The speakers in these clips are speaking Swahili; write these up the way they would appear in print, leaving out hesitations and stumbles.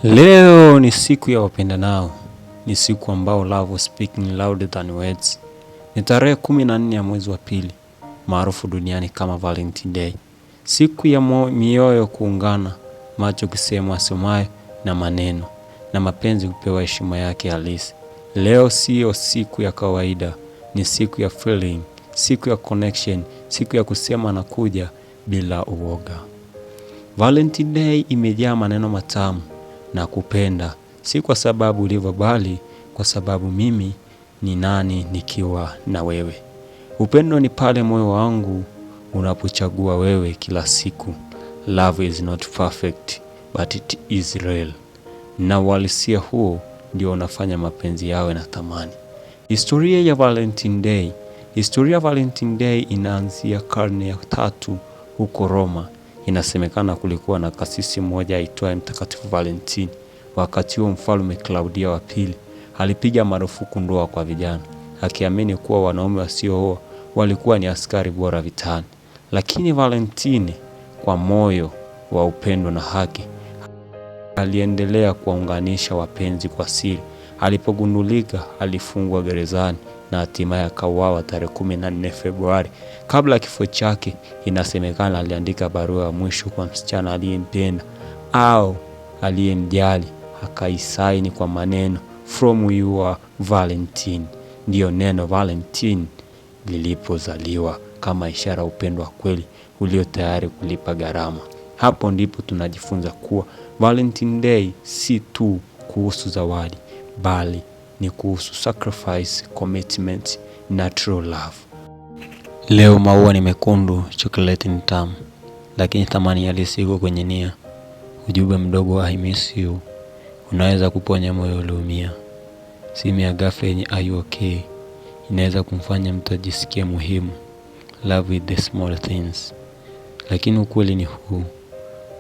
Leo ni siku ya wapendanao, ni siku ambao love speaking louder than words. Ni tarehe 14 ya mwezi wa pili, maarufu duniani kama Valentine Day, siku ya mioyo kuungana, macho kusema asemayo na maneno na mapenzi kupewa heshima yake halisi. Leo siyo siku ya kawaida, ni siku ya feeling, siku ya connection, siku ya kusema na kuja bila uoga. Valentine Day imejaa maneno matamu na kupenda, si kwa sababu ulivyo, bali kwa sababu mimi ni nani nikiwa na wewe. Upendo ni pale moyo wangu unapochagua wewe kila siku. Love is not perfect but it is real. Na uhalisia huo ndio unafanya mapenzi yawe na thamani. Historia ya Valentine Day. Historia ya Valentine Day inaanzia karne ya tatu huko Roma. Inasemekana kulikuwa na kasisi mmoja aitwaye Mtakatifu Valentine. Wakati huo Mfalme Klaudia wa pili alipiga marufuku ndoa kwa vijana, akiamini kuwa wanaume wasiooa walikuwa ni askari bora vitani. Lakini Valentine, kwa moyo wa upendo na haki, aliendelea kuwaunganisha wapenzi kwa siri. Alipogundulika, alifungwa gerezani na hatimaye akauawa tarehe 14 Februari. Kabla ya kifo chake, inasemekana aliandika barua ya mwisho kwa msichana aliyempenda au aliyemjali, akaisaini kwa maneno "From your Valentine". Ndiyo neno Valentine lilipozaliwa kama ishara ya upendo wa kweli ulio tayari kulipa gharama. Hapo ndipo tunajifunza kuwa Valentine Day si tu kuhusu zawadi, bali ni kuhusu sacrifice, commitment na true love. Leo maua ni mekundu, chokoleti ni tamu, lakini thamani halisi iko kwenye nia. Ujumbe mdogo wa "I miss you" unaweza kuponya moyo ulioumia. Simu ya ghafla yenye "Are you okay" inaweza kumfanya mtu ajisikie muhimu. Love with the small things. Lakini ukweli ni huu,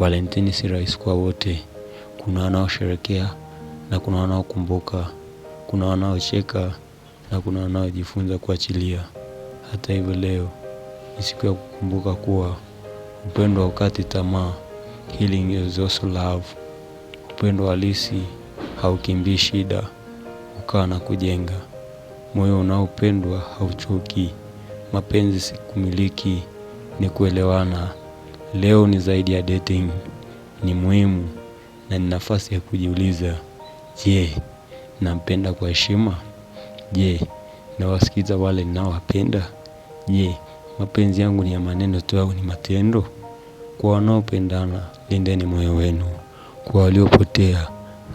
Valentine si rahisi kwa wote. Kuna wanaosherekea na kuna wanaokumbuka, kuna wanaocheka na kuna wanaojifunza kuachilia. Hata hivyo, leo ni siku ya kukumbuka kuwa upendo haukati tamaa. Healing is also love. Upendo halisi haukimbii shida, hukaa na kujenga. Moyo unaopendwa hauchoki. Mapenzi si kumiliki, ni kuelewana. Leo ni zaidi ya dating, ni muhimu na ni nafasi ya kujiuliza, je, nampenda kwa heshima? Je, nawasikiza wale ninaowapenda? Je, mapenzi yangu ni ya maneno tu au ni matendo? Kwa wanaopendana, lindeni moyo wenu. Kwa waliopotea,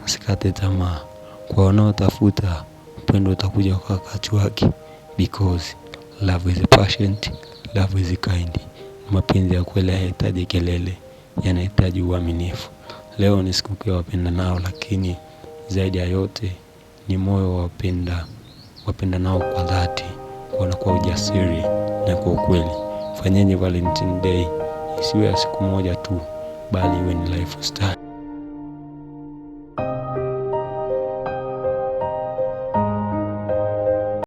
msikate tamaa. Kwa wanaotafuta, upendo utakuja kwa wakati wake. Because love is patient, love is kind. Mapenzi ya kweli hayahitaji kelele, yanahitaji uaminifu. Leo ni siku ya wapendanao, lakini zaidi ya yote ni moyo wa wapendanao kwa dhati, kwa ujasiri na kwa ukweli. Fanyeni Valentine Day isiwe ya siku moja tu, bali iwe ni lifestyle.